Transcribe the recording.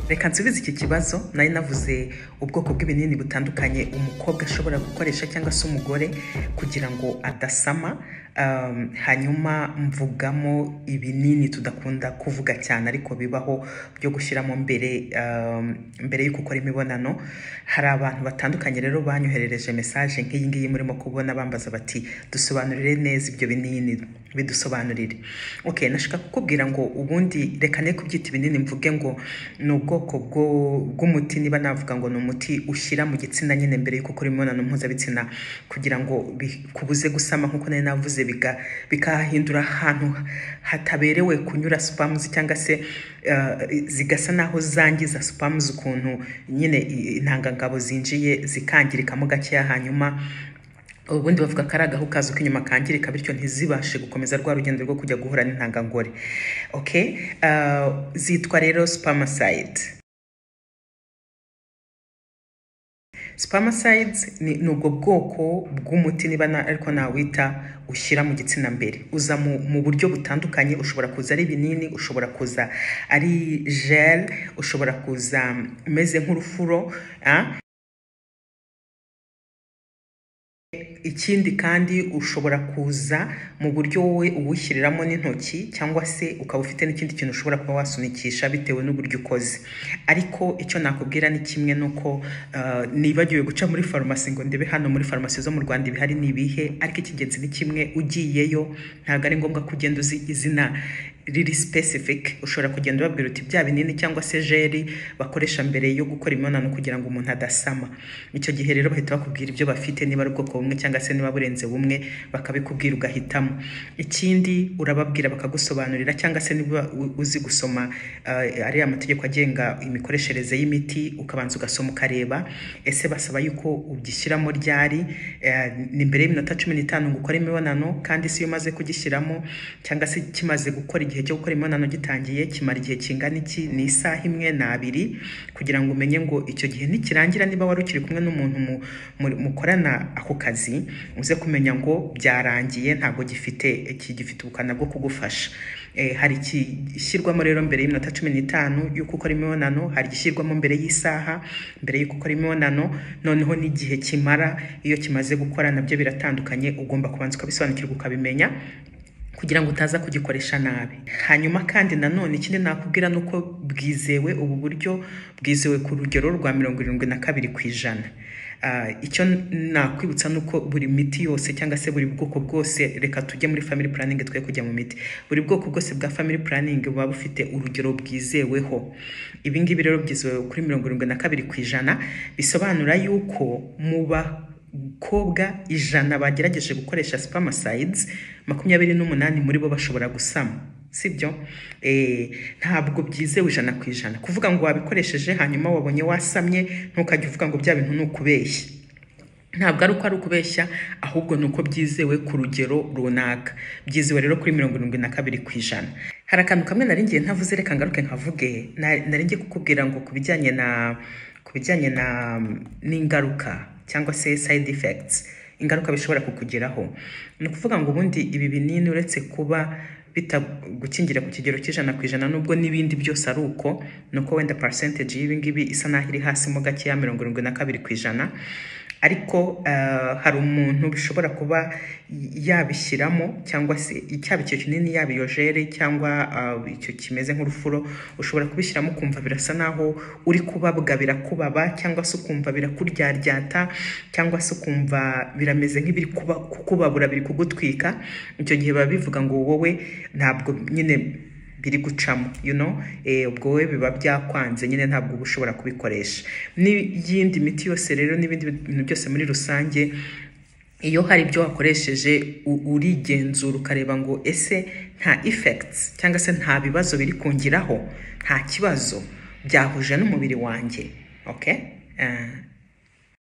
Reka nsubize iki kibazo. Nari navuze ubwoko bw'ibinini butandukanye umukobwa ashobora gukoresha cyangwa se umugore kugira ngo adasama. Hanyuma mvugamo ibinini tudakunda kuvuga cyane ariko bibaho byo gushyiramo mbere y'uko ukora imibonano. Hari abantu batandukanye rero banyoherereje message nk'iyi ngiyi murimo kubona, bambaza bati dusobanurire neza ibyo binini, bidusobanurire. Okay, nashaka kukubwira ngo ubundi reka ne kubyita ibinini, mvuge ngo ni ubwoko bw'umuti, niba navuga ngo ni umuti ushyira mu gitsina nyine mbere y'uko ukora imibonano mpuzabitsina kugira ngo bikubuze gusama, nk'uko nari navuze, bikahahindura ahantu hataberewe kunyura sperms, cyangwa se zigasa naho zangiza sperms, ukuntu nyine intangangabo zinjiye zikangirikamo gakeya. Hanyuma ubundi bavuga ko ari agahu kazo k'inyuma kangirika, bityo ntizibashe gukomeza rwa rugendo rwo kujya guhura n'intangangore. Okay, zitwa rero spermicide. Spermicides ni ubwo bwoko bw'umuti, niba ariko nawita, ushyira mu gitsina mbere. Uza mu buryo butandukanye, ushobora kuza ari ibinini, ushobora kuza ari gel, ushobora kuza umeze nk'urufuro. Ikindi kandi ushobora kuza mu buryo wowe uwushyiriramo n'intoki, cyangwa se ukaba ufite n'ikindi kintu ushobora kuba wasunikisha bitewe n'uburyo ukoze. Ariko icyo nakubwira ni kimwe, nuko nibagiwe guca muri farumasi ngo ndebe hano muri farumasi zo mu Rwanda ibihari ni ibihe, ariko icy'ingenzi ni kimwe, ugiyeyo ntabwo ari ngombwa ko ugenda uzi izina riri specific. Ushobora kugenda ubabwira uti bya binini cyangwa se jeri bakoresha mbere yo gukora imibonano kugira ngo umuntu adasama. Icyo gihe rero bahita bakubwira ibyo bafite, niba ari ubwoko bumwe cyangwa se niba burenze bumwe bakabikubwira ugahitamo. Ikindi urababwira bakagusobanurira, cyangwa se niba uzi gusoma ariya mategeko agenga imikoreshereze y'imiti, ukabanza ugasoma ukareba ese basaba yuko ugishyiramo ryari, ni mbere y'iminota 15 ngo ukore imibonano, kandi si iyo umaze kugishyiramo cyangwa se kimaze gukora igihe cyo gukora imibonano gitangiye, kimara igihe kingana iki, ni isaha imwe na abiri, kugira ngo umenye ngo icyo gihe nikirangira, niba wari ukiri kumwe n'umuntu mukorana ako kazi, uze kumenya ngo byarangiye, ntabwo gifite ubukana bwo kugufasha. Hari igishyirwamo rero mbere y'iminota 15 y'uko ukora imibonano, hari igishyirwamo mbere y'isaha mbere y'uko ukora imibonano, noneho n'igihe kimara iyo kimaze gukora nabyo biratandukanye, ugomba kubanza ukabisobanukirwa ukabimenya kugira ngo utaza kugikoresha nabi. Hanyuma kandi nanone ikindi nakubwira nuko bwizewe, ubu buryo bwizewe ku rugero rwa 72%. Icyo nakwibutsa nuko buri miti yose cyangwa se buri bwoko bwose, reka tujye muri family planning twe kujya mu miti, buri bwoko bwose bwa family planning buba bufite urugero bwizeweho. Ibi ngibi rero byizewe kuri 72%, bisobanura yuko mu bakobwa 100 bagerageje gukoresha spermicides, 28 muri bo bashobora gusama. Sibyo? Ntabwo byizewe 100%. Kuvuga ngo wabikoresheje hanyuma wabonye wasamye, ntukajye uvuga ngo bya bintu ni ukubeshya. Ntabwo ari uko ari ukubeshya, ahubwo ni uko byizewe ku rugero runaka. Byizewe rero kuri 72%. Hari akantu kamwe nari ngiye ntavuze, reka ngaruke nkavuge. Nari ngiye kukubwira ngo ku bijyanye n'ingaruka cyangwa se side effects, ingaruka bishobora kukugeraho. Ni ukuvuga ngo ubundi ibi binini uretse kuba bitagukingira ku kigero cy'100%, nubwo n'ibindi byose ari uko, nuko wenda percentage y'ibi ngibi isa naho iri hasi mo gakeya, 72%, ariko hari umuntu bishobora kuba yabishyiramo, cyangwa se cyaba icyo kinini, yaba iyo jere cyangwa icyo kimeze nk'urufuro, ushobora kubishyiramo ukumva birasa naho uri kubabwa, birakubaba, cyangwa se ukumva birakuryaryata, cyangwa se ukumva birameze nk'ibiri kukubabura, biri kugutwika. Icyo gihe biba bivuga ngo wowe ntabwo nyine biri gucamo, you know, ubwo wowe biba byakwanze nyine, ntabwo uba ushobora kubikoresha. N'iyindi miti yose rero n'ibindi bintu byose muri rusange, iyo hari ibyo wakoresheje urigenzura ukareba ngo ese nta effects cyangwa se nta bibazo biri kungiraho, nta kibazo byahuje n'umubiri wanjye. Okay?